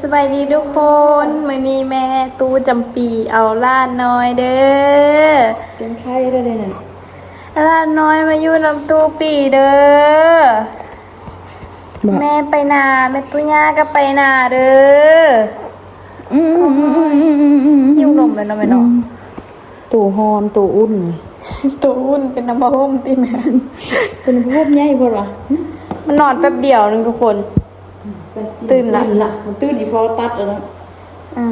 ສະບາຍດີທຸກຄົນ, ມື້ນີ້ແມ່ຕູ້ຈຳປີເອົາຫຼານນ້ອຍເດີ້ ເປັນໄຂ້ແລ້ວເດ້ນັ້ນ. ຫຼານນ້ອຍມາຢູ່ນຳຕູ້ປີເດີ້. ແມ່ໄປນາ, ແມ່ຕູ້ຍ່າກໍໄປນາເດີ້. ອືມ ຫິວນົມແລ້ວເນາະແມ່ເນາະ. ອືມ ໂຕຮ້ອນ ໂຕອຸ່ນ ໂຕອຸ່ນ ເປັນນ້ຳຜ້າຫົ່ມຕິແມ່? ເປັນຜ້າຫົ່ມໃຫຍ່ໂພດຫວາ? ມັນນອນແປັບດຽວໜຶ່ງທຸກຄົນ. ຕື່ນລະ ຕື່ນລະ ມັນຕື່ນອີ່ພໍຕັດແລ້ວເນາະ. ອ່າ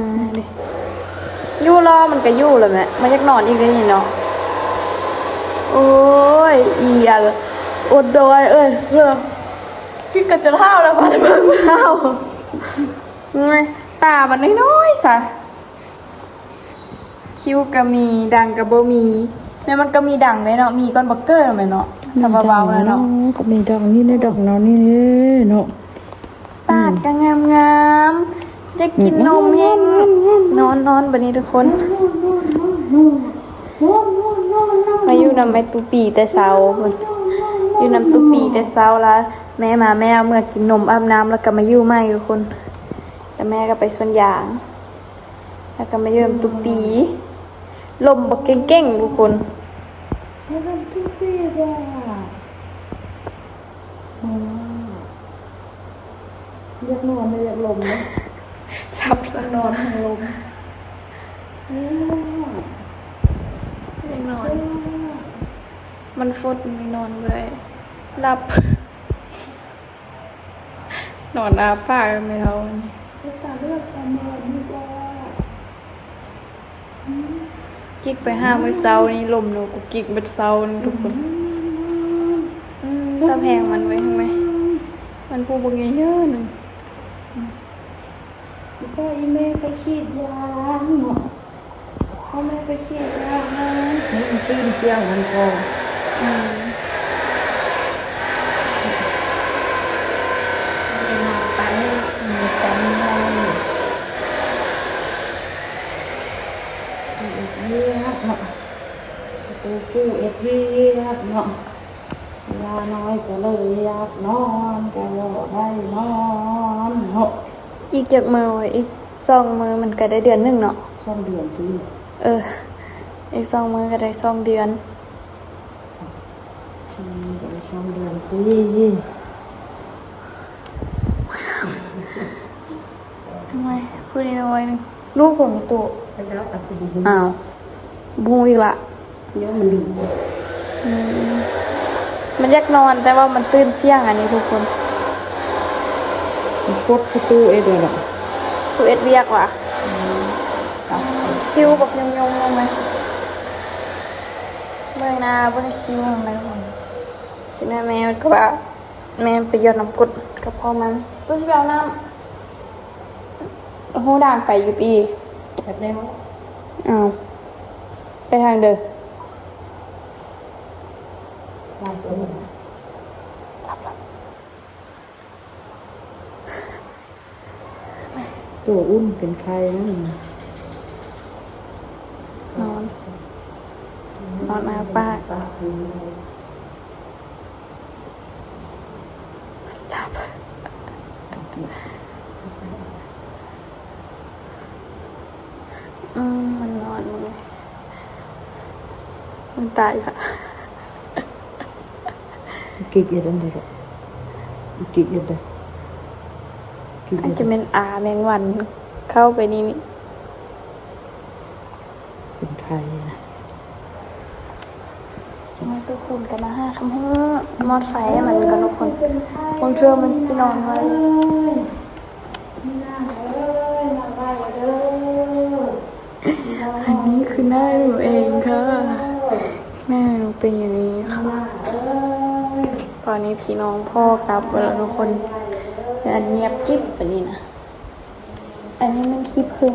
ຢູ່ລໍມັນກະຢູ່ລະແມ່. ມັນຢາກນອນອີກເດ້ນີ້ເນາະ. ໂອ້ຍ ອີ່ອາ ອົດບໍ່ໄຫວເອີຍ. ກິນກະຈົນຫ້າວແລ້ວ ພາໄປເບິ່ງຫ້າວ. ໂອ້ຍ ຕາມັນນ້ອຍໆຊະ. ຄິ້ວກະມີ ດັງກະບໍ່ມີ. ແມ່ນ ມັນກະມີດັງເດ້ເນາະ, ມີກ່ອນບັກເກີແມ່ນເນາະ. ຖ້າວ່າເວົ້ານະເນາະ ມີດັງນີ້ເດ້ ດັງເນາະ ນີ້ເດ້ເນາະ. ປາກກະງາມໆ ຢາກກິນນົມແຮງ. ນອນໆ ບັດນີ້ທຸກຄົນ. ມາຢູ່ນຳໄອ້ຕູ້ປີແຕ່ເຊົ້າພຸ້ນ, ຢູ່ນຳຕູ້ປີແຕ່ເຊົ້າລະ. ແມ່ມາ ແມ່ເອົາເມືອກິນນົມ ອາບນ້ຳ ແລ້ວກະມາຢູ່ໃໝ່ທຸກຄົນ. ແລ້ວແມ່ກະໄປສວນຢາງ. ແລ້ວກໍມາຢູ່ນຳຕູ້ປີ. ລົມບັກເກັ່ງໆ ທຸກຄົນ. ມານຳຕູ້ປີວ່າ ອືມ ຢາກນອນແລະຢາກລົມເນາະ. ຫຼັບລະ ທັງນອນທັງລົມ. ອືມ ຢາກນອນ. ມັນຟົດ ມັນນອນບໍ່ໄດ້ ຫຼັບ. ນອນອ້າປາກແມ່ເຖົ້ານີ້. ກິກໄປຫາມື້ເຊົ້ານີ້ ລົມໜູກຸກກິກເບິດເຊົ້ານີ້ທຸກຄົນ. ອືມ ຕາແພງມັນໄວ້ຫັ້ນແມະ. ມັນຜູ້ບັກໃຫຍ່ເຮີ້ໜຶ່ງ. ອີ່ພໍ່ອີ່ແມ່ໄປສີດຢາເນາະ. ພໍ່ແມ່ໄປສີດຢາມາ ໄດ້ຍິນສຽງມັນກໍ ອືມ ໄດ້ນອນໄປ ມີຄວາມນອນ ເຮັດວຽກເນາະ ປະຕູຕູ້ເຮັດວຽກເນາະ. ເວລານ້ອຍກໍເລີຍຢາກນອນ ກໍບໍ່ໄດ້ນອນເນາະ. ອີກຈັກມື້ວະ? ອີກສອງມື້ມັນກໍໄດ້ເດືອນໜຶ່ງເນາະ. ສອງເດືອນຕິ? ເອີ ອີກສອງມື້ກໍໄດ້ສອງເດືອນ. ອືມ ກໍໄດ້ສອງເດືອນຕິ. ໂອ້ຍ ຜູ້ນ້ອຍໜຶ່ງ ລູກບໍ່ມີຕູ້. ອ້າວ ບໍ່ຮູ້ອີກລະ. ເດີ ມັນດື້ ອືມ ມັນຢາກນອນ ແຕ່ວ່າມັນຕື່ນສຽງ ອັນນີ້ທຸກຄົນ. ມັນກົດປະຕູເອງເດີລະ ຜູ້ເຮັດວຽກຫວາ. ອືມ ຄິ້ວບັກຍົງໆ ເບິ່ງນະ ເບິ່ງຄິ້ວນະ. ຊິແມ່ ແມ່ກໍວ່າ ແມ່ໄປຢອດນ້ຳກົດກັບພໍ່ມັນ. ຕູ້ຊິໄປເອົານ້ຳ. ໂອ້ໂຫ ດ່າງໄປຢູ່ຕິ. ແປັບແລ້ວ. ອ້າວ ໄປທາງເດີ. ຫຼັບແລ້ວ. ຕົວອຸ່ນເປັນໄຂ້ນະ. ນອນ ນອນອ້າປາກ. ຫຼັບ. ອືມ ມັນນອນ ມັນຕາຍລະ. ກິກເຮັດອັນໃດລູກ? ກິກເຮັດໃດ? ກິກເຮັດໃດ? ອາດຈະແມ່ນອາແມງວັນເຂົ້າໄປນີ້. ເປັນໄຂ້ນະ. ຈັ່ງໃຫ້ທຸກຄົນກໍມາຫາຄຳຮູ້ ມອດໄຟໃຫ້ມັນກ່ອນທຸກຄົນ. ບາງເທື່ອມັນຊິນອນໄວ. ອັນນີ້ຄືໜ້າໜູເອງຄ່ະ. ໜ້າໜູເປັນຢ່າງນີ້ຄ່ະ. ຕອນນີ້ພີ່ນ້ອງພໍ່ກັບເບິດແລ້ວທຸກຄົນ. ອັນງຽບກິບປານນີ້ນະ. ອັນນີ້ແມ່ນຂີ້ເຜິ້ງ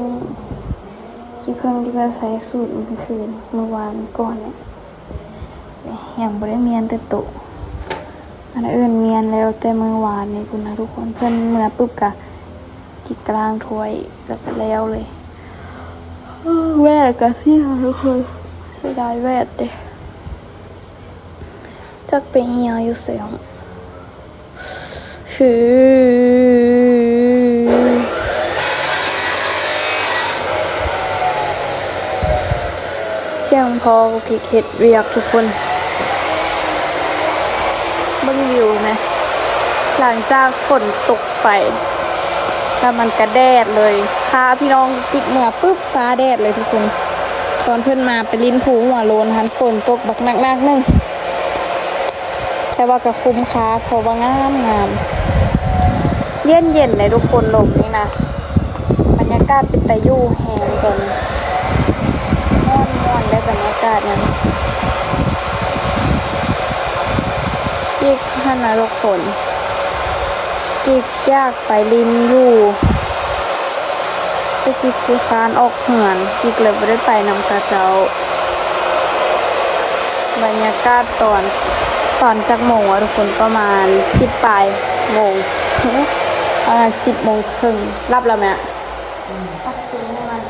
ຂີ້ເຜິ້ງທີ່ວ່າໃສ່ສູດມື້ຄືນ ມື້ວານກ່ອນນີ້. ຍັງບໍ່ໄດ້ມ້ຽນແຕ່ໂຕະ. ອັນອື່ນມ້ຽນແລ້ວແຕ່ມື້ວານນີ້ພຸ້ນນະທຸກຄົນ. ເພິ່ນເມືອປຶບກະກິນກະລ້າງຖ້ວຍ ແລ້ວກະແລ້ວເລີຍ. ແວ່ດກະເສຍທຸກຄົນ ເສຍດາຍແວ່ດເດ້. ຈັກໄປເຫ່ຍຢູ່ໃສ. ຄື ພໍ່ກຸກກິກເຮັດວຽກທຸກຄົນ ເບິ່ງວິວແມະ ຫຼັງຈາກຝົນຕົກໄປ ແລ້ວມັນກະແດດເລີຍ ພາພີ່ນ້ອງກຸກກິກເມືອປຶບ ຟ້າແດດເລີຍທຸກຄົນ. ຕອນເພິ່ນມາໄປຫຼິ້ນພູຫົວໂລນຫັ້ນ ຝົນຕົກບັກໜັກໆໜຶ່ງ ແຕ່ວ່າກໍຄຸ້ມຄ່າ ເພາະວ່າງາມໆ ເຢັນໆເດ້ທຸກຄົນ ລົມນີ້ນະ. ບັນຍາກາດເປັນຕາຢູ່ແຮງ ຕອນນີ້ມ່ວນໆເດ້ ບັນຍາກາດນັ້ນ. ກິກຫັ້ນນະທຸກຄົນ ກິກຢາກໄປຫຼິ້ນຢູ່ ແຕ່ກິກຂີ້ຄ້ານອອກເຮືອນ ກິກເລີຍບໍ່ໄດ້ໄປນຳເຂົາເຈົ້າ. ບັນຍາກາດຕອນ ຕອນຈັກໂມງວະທຸກຄົນ ປະມານສິບປາຍໂມງ ປະມານສິບໂມງເຄິ່ງ. ຫຼັບແລ້ວແມະ ປັດຕູໃຫ້ມັນ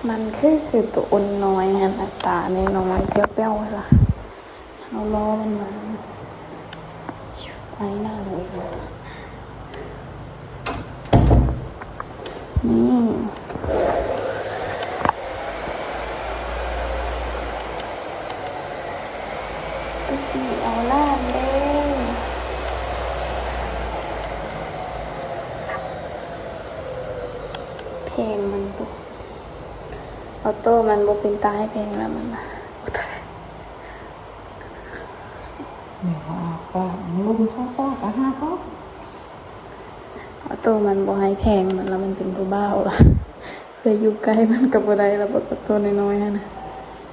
ມັນຄື ຄືໂຕອົນນ້ອຍຫັ້ນນະ ຕານ້ອຍໆ ແປ້ວໆຊະ. ເຮົາລໍມັນມາ ໄປໜ້າເລີຍ ນີ້ ໄປຕີເອົາຫຼານເດ້. ແພງມັນບໍ່ ອອໂຕ້ມັນບໍ່ເປັນຕາໃຫ້ແພງແລ້ວມັນນະ. ເດ ເອົາປາກລົງເຂົ້າປາກກະຫາເຂົ້າ. ອອໂຕ້ມັນບໍ່ໃຫ້ແພງ ມັນລະມັນເປັນຜູ້ບ່າວລະ ເພື່ອຢູ່ໃກ້ມັນກະບໍ່ໄດ້ລະ ບັກອອໂຕ້ນ້ອຍໆຫັ້ນນະ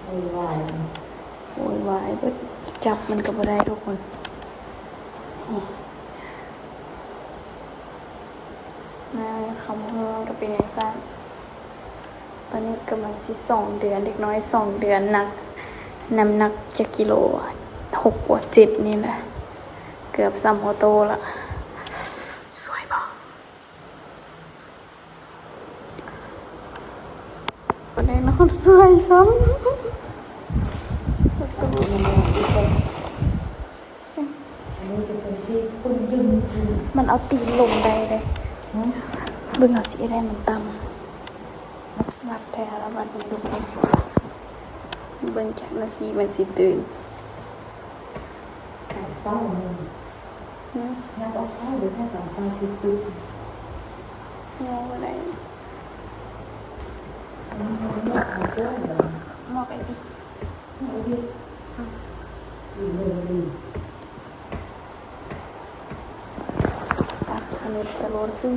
ໂວຍວາຍ ໂວຍວາຍເບິດ ຈັບມັນກະບໍ່ໄດ້ທຸກຄົນ. ນີ້ ມາ ຄຳເຮືອນກະເປັນຈັ່ງຊັ້ນ. ຕອນນີ້ກຳລັງຊິສອງເດືອນ ເດັກນ້ອຍສອງເດືອນ ໜັກ ນ້ຳໜັກຈັກກິໂລ ຫົກກວ່າເຈັດນີ້ແຫຼະ ເກືອບສ່ຳອອໂຕ້ລະ. ສວຍບໍ່? ບໍ່ໄດ້ນອນສວຍຊ້ຳ. ມັນເອົາຕີນລົງໄດ້ເດ້. ເບິ່ງເອົາຊິເຮັດໃຫ້ມັນຕ່ຳ. ຫຼັບແທ້ລະບັດນີ້ທຸກຄົນ ເບິ່ງຈັກນາທີມັນຊິຕື່ນ. ຫືມ ຍັງອອກເຊົ້າ ຫຼືແມ່ນຕອນເຊົ້າຕື່ນໆ ຍັງບໍ່ໄດ້ ໝອກໄອ້ຕິ ຕາມສະໜິດຕະຫຼອດຄື.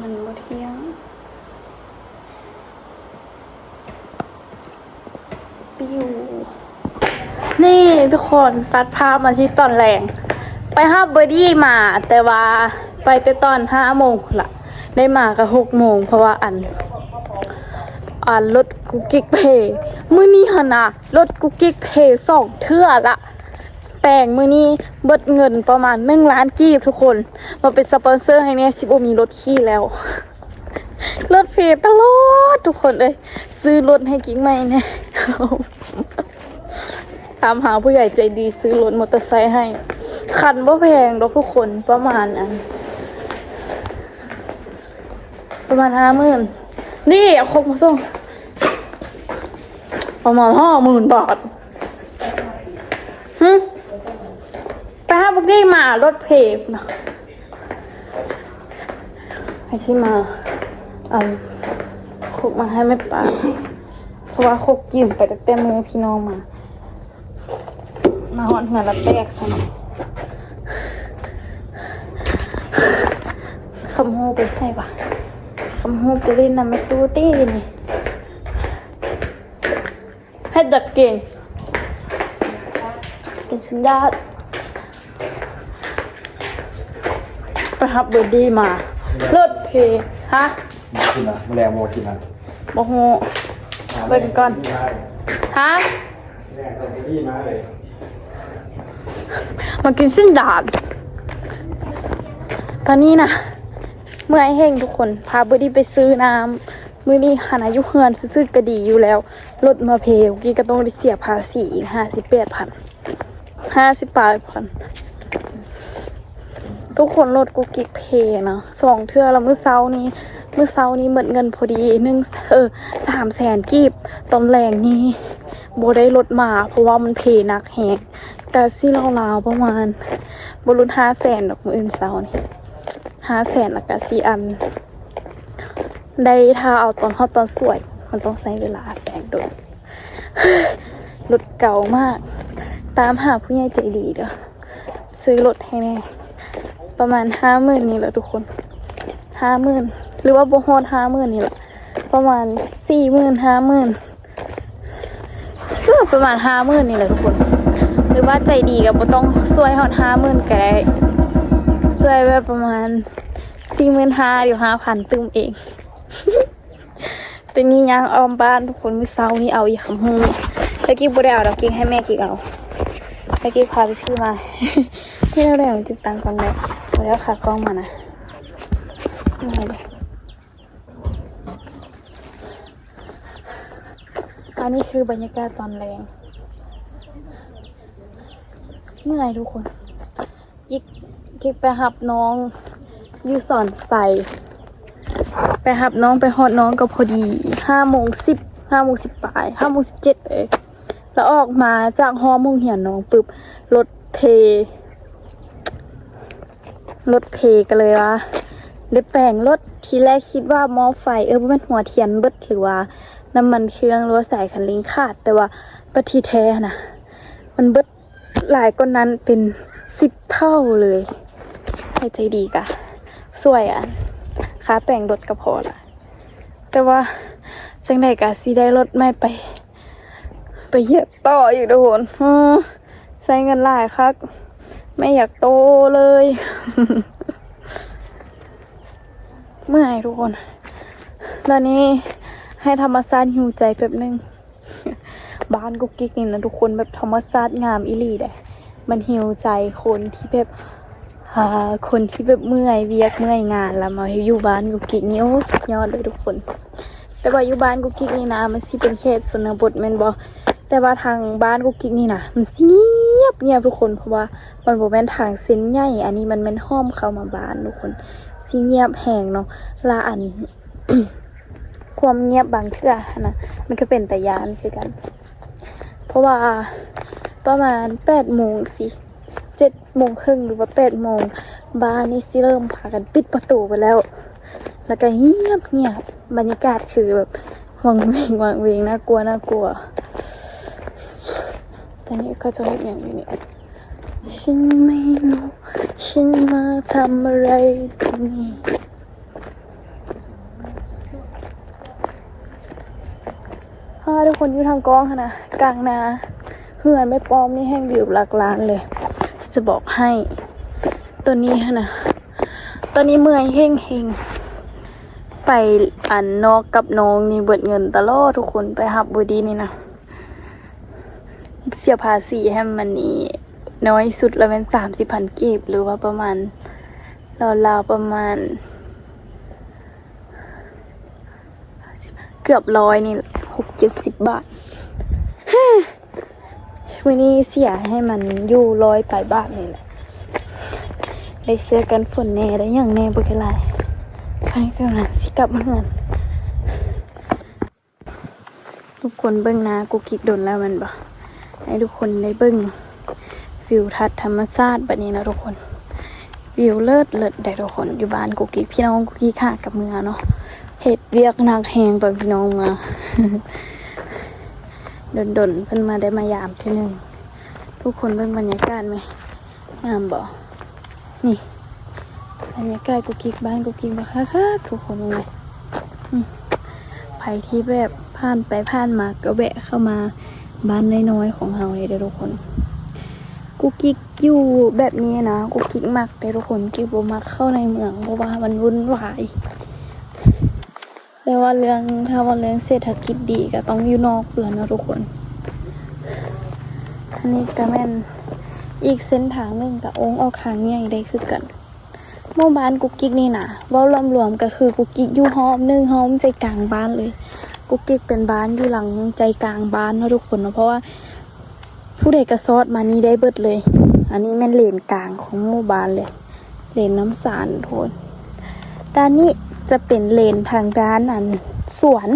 ມັນບໍ່ທ່ຽງ. ປິວ ນີ້ທຸກຄົນ ຕັດພາບມາທີ່ຕອນແລງ ໄປຮັບເບີດີ້ມາ ແຕ່ວ່າໄປແຕ່ຕອນຫ້າໂມງພຸ້ນລະ ໄດ້ມາກະຫົກໂມງ ເພາະວ່າອັນ ອັນລົດກຸກກິກເພ ມື້ນີ້ຫັ້ນນະ ລົດກຸກກິກເພສອງເທື່ອລະ. ແປງມື້ນີ້ເບິດເງິນປະມານໜຶ່ງລ້ານກີບທຸກຄົນ ມາເປັນສະປອນເຊີໃຫ້ແດ່ ຊິບໍ່ມີລົດຂີ່ແລ້ວ. ລົດເພຕະຫຼອດທຸກຄົນເອີຍ ຊື້ລົດໃຫ້ກິກໃໝ່ແດ່. ຖາມຫາຜູ້ໃຫຍ່ໃຈດີຊື້ລົດມໍເຕີໄຊໃຫ້ ຄັນບໍ່ແພງດອກທຸກຄົນ ປະມານອັນ ປະມານຫ້າໝື່ນ ນີ້ເອົາຄົກມາສົ່ງ ປະມານຫ້າໝື່ນບາດ. ຫື ໄປຫາບັກດີມາ ລົດເພນະ ໃຫ້ຊິມາເອົາຄົກມາໃຫ້ແມ່ປ້າ ເພາະວ່າຄົກຢືມໄປຕັ້ງແຕ່ມື້ພີ່ນ້ອງມາ ມາຮອດເຮືອນລະແຕກຊັ້ນ. ຄຳຮູ້ໄປໃສວະ? ຄຳຮູ້ໄປຫຼິ້ນນຳແມ່ຕູ້ຕິນີ້. ເຮັດດັກກິນ ກິນຊິນດາດ ໄປຮັບເບີດີ້ມາ ລົດເພ. ຮະ? ກິນນະ ມື້ແລງບໍ່ກິນນະ ບໍ່ຮູ້ ເບິ່ງກ່ອນ. ຮະ? ມາກິນຊິນດາດ ຕອນນີ້ນະ ເມື່ອຍແຮງທຸກຄົນ ພາເບີດດີ້ໄປຊື້ນ້ຳ. ມື້ນີ້ຫັ້ນນະ ຢູ່ເຮືອນຊື່ໆກໍດີຢູ່ແລ້ວ ລົດມາເພ ກີ້ກໍຕ້ອງໄດ້ເສຍພາສີອີກຫ້າສິບແປດພັນ ຫ້າສິບປາຍພັນ. ທຸກຄົນ ລົດກຸກກິກເພເນາະ ສອງເທື່ອແລ້ວ. ມື້ເຊົ້ານີ້ ມື້ເຊົ້ານີ້ໝົດເງິນພໍດີໜຶ່ງ ເອີ ສາມແສນກີບ. ຕອນແລງນີ້ບໍ່ໄດ້ລົດມາ ເພາະວ່າມັນເພໜັກແຮງ. ກະຊິລາວໆປະມານ ບໍ່ຫຼຸດຫ້າແສນດອກ ມື້ອື່ນເຊົ້ານີ້ ຫ້າແສນ ແລ້ວກະຊິອັນ ໄດ້ຖ້າເອົາຕອນຮອດຕອນສວຍ ມັນຕ້ອງໃຊ້ເວລາແປງດົນ. ລົດເກົ່າມາກ ຕາມຫາຜູ້ໃຫຍ່ໃຈດີເດີ້ ຊື້ລົດໃຫ້ແດ່. ປະມານຫ້າໝື່ນນີ້ແຫຼະທຸກຄົນ ຫ້າໝື່ນ ຫຼືວ່າບໍ່ຮອດຫ້າໝື່ນນີ້ລະ ປະມານສີ່ໝື່ນ ຫ້າໝື່ນ ຊ່ວຍປະມານຫ້າໝື່ນນີ້ແຫຼະທຸກຄົນ ຫຼືວ່າໃຈດີກໍບໍ່ຕ້ອງຊ່ວຍຮອດຫ້າໝື່ນກໍໄດ້ ຊ່ວຍແບບປະມານສີ່ໝື່ນຫ້າ ຫຼືຫ້າພັນຕື່ມເອງ. ຕອນນີ້ຍ່າງອ້ອມບ້ານທຸກຄົນ ມື້ເຊົ້ານີ້ເອົາອີກຄຳຮູ້ ແລ້ວກີ້ບໍ່ໄດ້ເອົາດອກ ກີ້ໃຫ້ແມ່ກີ້ເອົາ ແລ້ວກີ້ພາພີ່ໆມາ. ເຮັດແນວໃດມັນຈຶ່ງຕັ້ງກ້ອງໄດ້ ບໍ່ໄດ້ເອົາຂາກ້ອງມານະ. ອັນນີ້ຄືບັນຍາກາດຕອນແລງ ເມື່ອຍທຸກຄົນ. ກິກ ກິກໄປຮັບນ້ອງຢູ່ສອນໄຊ ໄປຮັບນ້ອງ ໄປຮອດນ້ອງກໍພໍດີຫ້າໂມງສິບ ຫ້າໂມງສິບປາຍ ຫ້າໂມງສິບເຈັດເອີຍ. ແລ້ວອອກມາຈາກຫ້ອງໂຮງຮຽນນ້ອງປຶບ ລົດເພ ລົດເພ ກໍເລີຍວ່າໄດ້ແປງລົດ. ທີແລກຄິດວ່າໝໍ້ໄຟ ເອີ ບໍ່ແມ່ນ ຫົວທຽນເບິດ ຫຼືວ່ານ້ຳມັນເຄື່ອງ ຫຼືວ່າສາຍຄັນລິງຂາດ ແຕ່ວ່າບັດທີແທ້ຫັ້ນນະ ມັນເບິດຫຼາຍກວ່ານັ້ນເປັນສິບເທົ່າເລີຍ. ໃຜໃຈດີກະຊ່ວຍອັນ ຄ່າແປງລົດກໍພໍລະ. ແຕ່ວ່າຈັ່ງໃດກໍຊິໄດ້ລົດໃໝ່ໄປ ໄປເຮັດຕໍ່ອີກທຸກຄົນ. ໂອ້ ໃຊ້ເງິນຫຼາຍຄັກ ແມ່ຢາກໂຕເລີຍ. ເມື່ອຍທຸກຄົນ ຕອນນີ້ໃຫ້ທຳມະຊາດຫິວໃຈແປັບໜຶ່ງ. ບ້ານກຸກກິກນີ້ນະທຸກຄົນ ແບບທຳມະຊາດງາມອີ່ຫຼີເດ້. ມັນຫິວໃຈຄົນທີ່ແບບ ອ່າ ຄົນທີ່ແບບເມື່ອຍວຽກເມື່ອຍງານ ແລ້ວມາຢູ່ບ້ານກຸກກິກນີ້ ໂອ້ ສຸດຍອດເລີຍທຸກຄົນ. ແຕ່ວ່າຢູ່ບ້ານກຸກກິກນີ້ນະ ມັນຊິເປັນເຂດຊົນນະບົດແມ່ນບໍ່? ແຕ່ວ່າທາງບ້ານກຸກກິກນີ້ນະ ມັນຊິງຽບໆທຸກຄົນ ເພາະວ່າມັນບໍ່ແມ່ນທາງເສັ້ນໃຫຍ່ ອັນນີ້ມັນແມ່ນອ້ອມເຂົ້າມາບ້ານທຸກຄົນ. ຊິງຽບແຮງເນາະ ລະອັນ ຄວາມງຽບບາງເທື່ອຫັ້ນນະ ມັນກໍເປັນຕາຢ້ານຄືກັນ ເພາະວ່າປະມານແປດໂມງຊິ ເຈັດໂມງເຄິ່ງ ຫຼືວ່າແປດໂມງ ບ້ານນີ້ຊິເລີ່ມພາກັນປິດປະຕູໄປແລ້ວ ແລ້ວກໍງຽບໆ ບັນຍາກາດຄືແບບ ຫວັງເວງ ຫວັງເວງ ໜ້າກົວ ໜ້າກົວ. ຕອນນີ້ເຂົາເຈົ້າເຮັດຫຍັງຢູ່ນີ້? ພາທຸກຄົນຢູ່ທາງກ້ອງຫັ້ນນະ ກາງນາ ເຮືອນແມ່ປ້ອມນີ້ແຮ່ງວິວຫຼັກລ້ານເລີຍ ຈະບອກໃຫ້. ຕອນນີ້ຫັ້ນນະ ຕອນນີ້ເມື່ອຍເຮັງໆ ໄປອັນນອກກັບນ້ອງນີ້ເບິດເງິນຕະຫຼອດທຸກຄົນ ໄປຮັບເບີດດີ້ນີ້ນະ ເສຍພາສີໃຫ້ມັນນີ້ ນ້ອຍສຸດລະແມ່ນສາມສິບພັນກີບ ຫຼືວ່າປະມານ ລາວໆປະມານເກືອບຮ້ອຍນີ້ ຫົກເຈັດສິບບາດ. ມື້ນີ້ເສຍໃຫ້ມັນຢູ່ຮ້ອຍປາຍບາດນີ້ແຫຼະ ໄດ້ເສື້ອກັນຝົນແດ່ ໄດ້ຫຍັງແດ່ ບໍ່ເປັນໄລ. ໄປ ກຳລັງຊິກັບເຮືອນ. ທຸກຄົນເບິ່ງໜ້າກຸກກິກດົນແລ້ວແມ່ນບໍ່? ໃຫ້ທຸກຄົນໄດ້ເບິ່ງວິວທັດທຳມະຊາດບັດນີ້ນະທຸກຄົນ. ວິວເລີດໆເດ້ທຸກຄົນ ຢູ່ບ້ານກຸກກິກ. ພີ່ນ້ອງກຸກກິກຫາກັບເມືອເນາະ ເຮັດວຽກໜັກແຮງຕອນພີ່ນ້ອງເມືອ ດົນໆເພິ່ນມາໄດ້ມາຢາມເທື່ອໜຶ່ງ. ທຸກຄົນເບິ່ງບັນຍາກາດແມ ງາມບໍ່? ນີ້ ບັນຍາກາດກຸກກິກ ບ້ານກຸກກິກ ບັກຄັກໆ ທຸກຄົນເອີຍ. ອືມ ໃຜທີ່ແບບຜ່ານໄປຜ່ານມາກໍແວະເຂົ້າມາບ້ານນ້ອຍໆຂອງເຮົານີ້ເດີ້ທຸກຄົນ. ກຸກກິກຢູ່ແບບນີ້ນະ ກຸກກິກມັກເດ້ທຸກຄົນ. ກິກບໍ່ມັກເຂົ້າໃນເມືອງ ເພາະວ່າມັນວຸ່ນວາຍ. ແຕ່ວ່າເລື່ອງ ຖ້າວ່າເລື່ອງເສດຖະກິດດີກໍຕ້ອງຢູ່ນອກພຸ້ນລະເນາະທຸກຄົນ. ອັນນີ້ກໍແມ່ນອີກເສັ້ນທາງໜຶ່ງ ກໍໂອງອອກທາງໃຫຍ່ໄດ້ຄືກັນ. ໝູ່ບ້ານກຸກກິກນີ້ນະ ເວົ້າລວມໆ ກໍຄືກຸກກິກຢູ່ຫ້ອມໜຶ່ງ ຫ້ອມໃຈກາງບ້ານເລີຍ. ກຸກກິກເປັນບ້ານຢູ່ຫຼັງໃຈກາງບ້ານເນາະທຸກຄົນເນາະ ເພາະວ່າຜູ້ໃດກໍຊອດມານີ້ໄດ້ເບິດເລີຍ. ອັນນີ້ແມ່ນເລນກາງຂອງໝູ່ບ້ານເລີຍ ເລນນ້ຳສານໂທນ. ດ້ານນີ້ຈະເປັນເລນທາງດ້ານອັນສວນ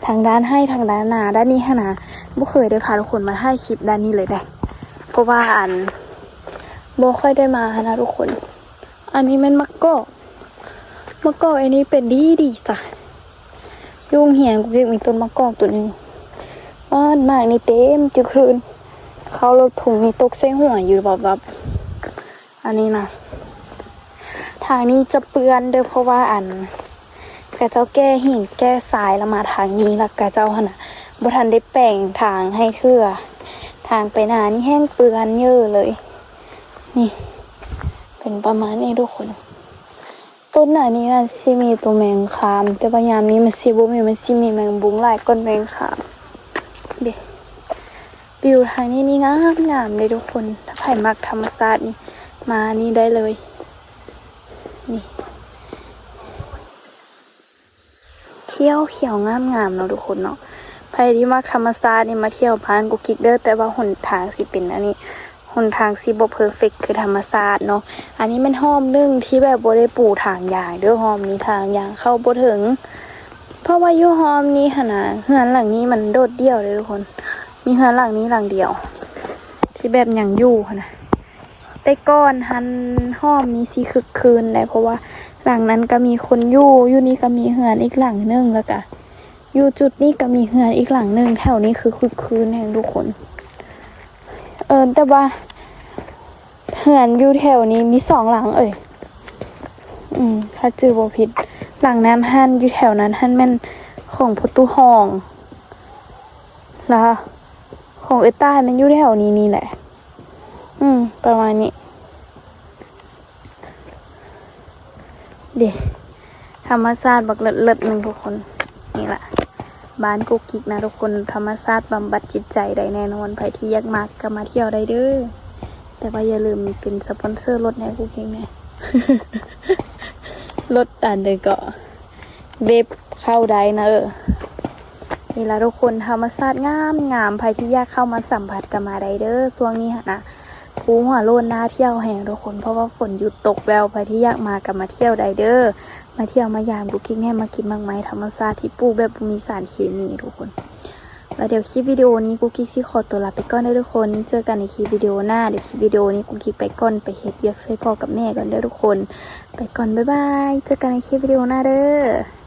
ທາງດ້ານໄຮ່ ທາງດ້ານນາ. ດ້ານນີ້ຫັ້ນນະ ບໍ່ເຄີຍໄດ້ພາທຸກຄົນມາຖ່າຍຄລິບດ້ານນີ້ເລີຍເດ້ ເພາະວ່າອັນ ບໍ່ຄ່ອຍໄດ້ມາຫັ້ນນະທຸກຄົນ. ອັນນີ້ແມ່ນໝາກກອກ ໝາກກອກອັນນີ້ເປັນດີດີຊະ. ຢູ່ໂຮງຮຽນກໍຍັງມີຕົ້ນໝາກກອກຕົວໜຶ່ງ ອ້ອນ ໝາກນີ້ເຕັມຈຸຄືນ ເຂົ້າລົດຖົງນີ້ຕົກໃສ່ຫົວຢູ່ວັບໆ. ອັນນີ້ນະ ທາງນີ້ຈະເປື້ອນເດີ້ ເພາະວ່າອັນ ເຂົາເຈົ້າແກ່ຫີນແກ່ຊາຍລະມາທາງນີ້ ລະເຂົາເຈົ້າຫັ້ນນະ ບໍ່ທັນໄດ້ແປງທາງໃຫ້ເທື່ອ. ທາງໄປນານີ້ແຮ່ງເປື້ອນເຍີະເລີຍ. ນີ້ ເປັນປະມານນີ້ທຸກຄົນ. ຕົ້ນອັນນີ້ນະຊິມີໂຕແມງຄາມ ແຕ່ວ່າຍາມນີ້ມັນຊິບໍ່ມີ ມັນຊິມີແມງບຸງຫຼາຍກວ່າແມງຄາມເດ້. ວິວທາງນີ້ນີ້ງາມໆເດ້ທຸກຄົນ. ຖ້າໃຜມັກທຳມະຊາດນີ້ ມານີ້ໄດ້ເລີຍ. ນີ້ ຂຽວໆງາມໆເນາະທຸກຄົນເນາະ. ໃຜທີ່ມັກທຳມະຊາດນີ້ມາທ່ຽວບ້ານກຸກກິກເດີ້ ແຕ່ວ່າຫົນທາງຊິເປັນອັນນີ້ ຫົນທາງຊິບໍ່ເພີເຟັກຄືທຳມະຊາດເນາະ. ອັນນີ້ແມ່ນຮ່ອມໜຶ່ງທີ່ແບບບໍ່ໄດ້ປູທາງຢາງເດີ້ ຮ່ອມນີ້ທາງຢາງເຂົ້າບໍ່ເຖິງ ເພາະວ່າຢູ່ຮ່ອມນີ້ຫັ້ນນະ ເຮືອນຫຼັງນີ້ມັນໂດດດ່ຽວເດີ້ທຸກຄົນ. ມີເຮືອນຫຼັງນີ້ຫຼັງດຽວທີ່ແບບຍັງຢູ່ຫັ້ນນະ. ແຕ່ກ່ອນຫັ້ນຮ່ອມນີ້ຊິຄຶກຄື້ນໄດ໋ ເພາະວ່າຫຼັງນັ້ນກໍມີຄົນຢູ່ ຢູ່ນີ້ກໍມີເຮືອນອີກຫຼັງໜຶ່ງ ແລ້ວກະຢູ່ຈຸດນີ້ກໍມີເຮືອນອີກຫຼັງໜຶ່ງ. ແຖວນີ້ຄືຄຶກຄື້ນແຮງທຸກຄົນ. ເອີ ແຕ່ວ່າເຮືອນຢູ່ແຖວນີ້ມີສອງຫຼັງເອີຍ ອືມ ຖ້າຈື່ບໍ່ຜິດ. ຫຼັງນັ້ນຫັ້ນ ຢູ່ແຖວນັ້ນຫັ້ນແມ່ນຂອງພໍ່ຕູ້ຮອງ ລະຂອງເອື້ອຍຕ້າຍແມ່ນຢູ່ແຖວນີ້ນີ້ແຫຼະ. ອືມ ປະມານນີ້ເດ້. ທຳມະຊາດບັກເລີດໆໜຶ່ງທຸກຄົນ. ນີ້ລະ ບ້ານກຸກກິກນະທຸກຄົນ ທຳມະຊາດບຳບັດຈິດໃຈໄດ້ແນ່ນອນ. ໃຜທີ່ຢາກມາກໍມາທ່ຽວໄດ້ເດີ້ ແຕ່ວ່າຢ່າລືມເປັນສະປອນເຊີລົດໃຫ້ກຸກກິກແນ່. ລົດອັນໃດເກາະ ເວັບເຂົ້າໄດ້ນະເອີ. ນີ້ລະທຸກຄົນ ທຳມະຊາດງາມໆ ໃຜທີ່ຢາກເຂົ້າມາສຳຜັດກໍມາໄດ້ເດີ້. ຊ່ວງນີ້ຫັ້ນນະ ພູຫົວໂລ້ນໜ້າທ່ຽວແຮງທຸກຄົນ ເພາະວ່າຝົນຢຸດຕົກແລ້ວ. ໃຜທີ່ຢາກມາກໍມາທ່ຽວໄດ້ເດີ້ ມາທ່ຽວມາຢາມກຸກກິກແນ່ ມາກິນໝາກໄມ້ທຳມະຊາດທີ່ປູກແບບບໍ່ມີສານເຄມີທຸກຄົນ. ແລ້ວດຽວຄລິບວິດີໂອນີ້ກຸກກິກຊິຂໍຕົວລາໄປກ່ອນເດີ້ທຸກຄົນ ເຈີກັນໃນຄລິບວິດີໂອໜ້າ. ດຽວຄລິບວິດີໂອນີ້ກຸກກິກໄປກ່ອນ ໄປເຮັດວຽກຊ່ວຍພໍ່ກັບແມ່ກ່ອນເດີ້ທຸກຄົນ. ໄປກ່ອນ ບາຍບາຍ ເຈີກັນໃນຄລິບວິດີໂອໜ້າເດີ້.